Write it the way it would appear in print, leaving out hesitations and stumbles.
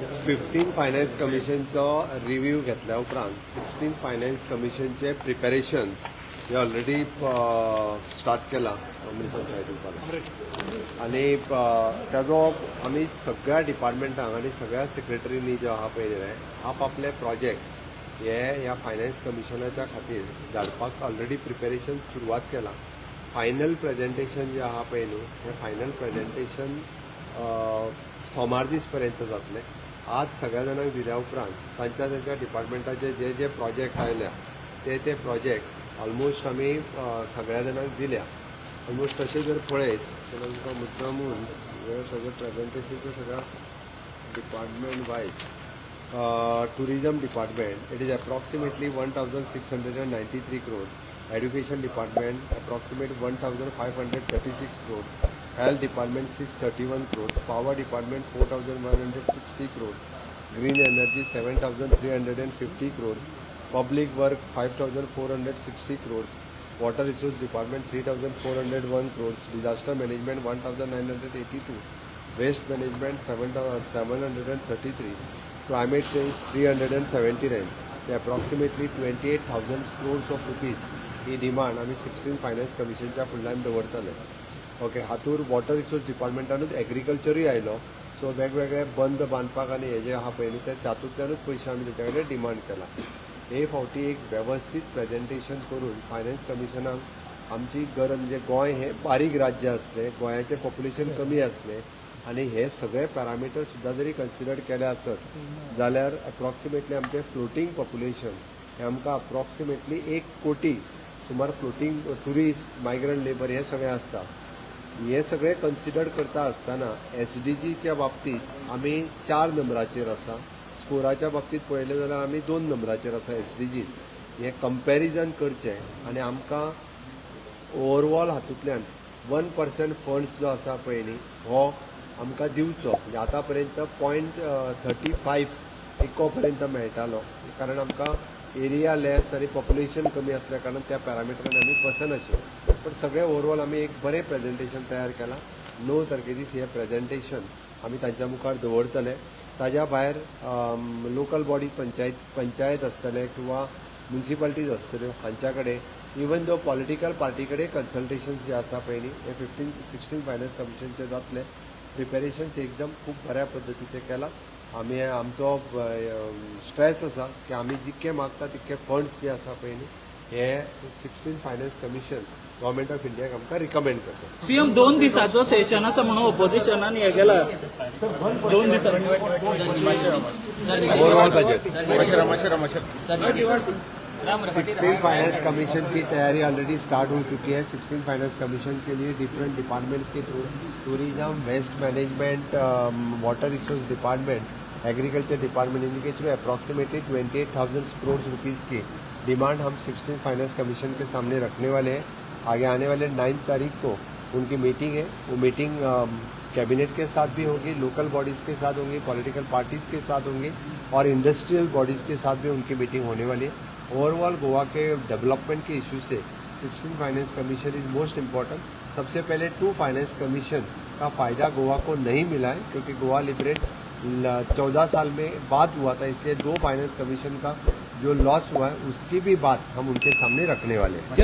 15 finance कमिशनचो review घेतल्या उपरांत 16 finance कमिशनचे प्रिपेरेशन्स हे ऑलरेडी स्टार्ट केला अमृतसर दिवपाक. आनी ताजो आमी सगळ्या डिपार्टमेंटांक आनी सगळ्या सेक्रेटरींनी जे आहा पळय न्ही, आपआपले प्रोजेक्ट हे ह्या फायनान्स कमिशनाच्या खातीर धाडपाक ऑलरेडी प्रिपेरेशन सुरवात केलां. फायनल प्रेजेंटेशन जे आहा पळय न्हू, हें फायनल प्रेजेंटेशन सोमार दीस पर्यंत जातलें. आज सगळ्या जाणांक दिल्या उपरांत तांच्या तांच्या डिपार्टमेंटाचे जे जे प्रोजेक्ट आयल्या ते ते प्रोजेक्ट ऑलमोस्ट आमी सगळ्या जाणांक दिल्या. ऑलमोस्ट तशें जर पळयत जाल्यार तुमकां मुद्दामून हे सगळें प्रेजेंटेशन सगळ्या department wise, tourism department, it is approximately 1693 crore. Education department, approximate 1536 crore. Health department, 631 crore. Power department, 4160 crore. Green energy, 7350 crore. Public work, 5460 crores. Water resource department, 3401 crores. Disaster management, 1982. Waste management, 733. Climate change, 379. ते approximately 28,000 crores of rupees he demand आमी 16 finance कमिशनच्या फुडल्यान दवरतले. Okay, हातूर water resource डिपार्टमेंटानूच एग्रीकल्चरूय आयलो. So वेगवेगळे बंद बांदपाक आनी हे जे आहा पळय न्ही, ते तातूंतल्यानूच पयशे आमी तेच्या कडेन डिमांड केला. हे फावटी एक वेवस्थीत प्रेजेंटेशन करून फायनान्स कमिशनाक आमची गरज, म्हणजे गोंय हें बारीक राज्य आसलें, गोंयाचें पॉप्युलेशन कमी आसलें आनी हे सगळे पॅरामिटर सुद्दां जरी कन्सिडर केले आसत जाल्यार एप्रॉक्सिमेटली आमचें फ्लोटींग पॉप्युलेशन हें आमकां अप्रॉक्सिमेटली 1 कोटी सुमार फ्लोटींग ट्युरिस्ट, मायग्रंट लेबर हे सगळें आसता. हे सगळें कन्सिडर करता आसतना एसडीजीच्या बाबतींत आमी चार नंबराचेर आसा. स्कोराच्या बाबतींत पळयलें जाल्यार आमी दोन नंबराचेर आसा एसडीजीन. हें कंपॅरिजन करचें आनी आमकां ओवरऑल हातूंतल्यान 1% फंड्स जो आसा पळय न्ही, हो आमकां दिवचो. म्हणजे आतां पर्यंत 0.35 इको पर्यंत मेळटालो, कारण आमकां एरिया लेस आनी पॉप्युलेशन कमी आसल्या कारणान त्या पॅरामिटरान आमी बसनाशिल्ले. पण सगळें ओवरऑल आमी एक बरें प्रेजेंटेशन तयार केलां. 9 तारखे दीस हें प्रेजेंटेशन आमी तांच्या मुखार दवरतले. ताज्या भायर लोकल बॉडीज, पंचायत आसतले किंवा म्युनिसिपालिटीज आसतल्यो, हांच्या कडेन, इवन दो पॉलिटिकल पार्टी कडेन कन्सल्टेशन जे आसा पळय न्ही, हे 15 16 फायनान्स कमिशनचे जातले. प्रिपेरेशन्स एकदम खूब बऱ्या पद्दतीचें केलां आमी. आमचो स्ट्रेस आसा की आमी जितके मागता तितके फंड्स जे आसा पळय न्ही, हे 16 फायनान्स कमिशन गव्हर्मेंट ऑफ इंडियाक आमकां रिकमेंड करता. सीएम, 2 दिसाचो सेशन आसा म्हणून ओपोजिशनान हे केला 2 दिसांचो. Overall budget, 16 finance commission की तैयारी ऑलरेडी स्टार्ट हो चुकी है. 16 फाइनेंस कमीशन के लिए different departments K through, tourism, waste management, water resource department, agriculture department, इनके थ्रू अप्रॉक्सीमेटली 28,000 करोड़ रुपीज़ की डिमांड हम 16 फाइनेंस कमीशन के सामने रखने वाले हैं. आगे आने वाले 9 तारीख को उनकी मीटिंग है. वो मीटिंग कैबिनेट के साथ भी होगी, लोकल बॉडीज़ के साथ होंगी, पॉलिटिकल पार्टीज़ के साथ होंगी और इंडस्ट्रियल बॉडीज़ के साथ भी उनकी मीटिंग होने वाली है. ओवरऑल गोवा के डेवलपमेंट के इशू से 16 finance commission is most important. सबसे पहले टू फाइनेंस कमीशन का फ़ायदा गोवा को नहीं मिला है, क्योंकि गोवा लिबरेट 14 साल में बाद हुआ था. इसलिए दो फाइनेंस कमीशन का जो लॉस हुआ है, उसकी भी बात हम उनके सामने रखने वाले हैं.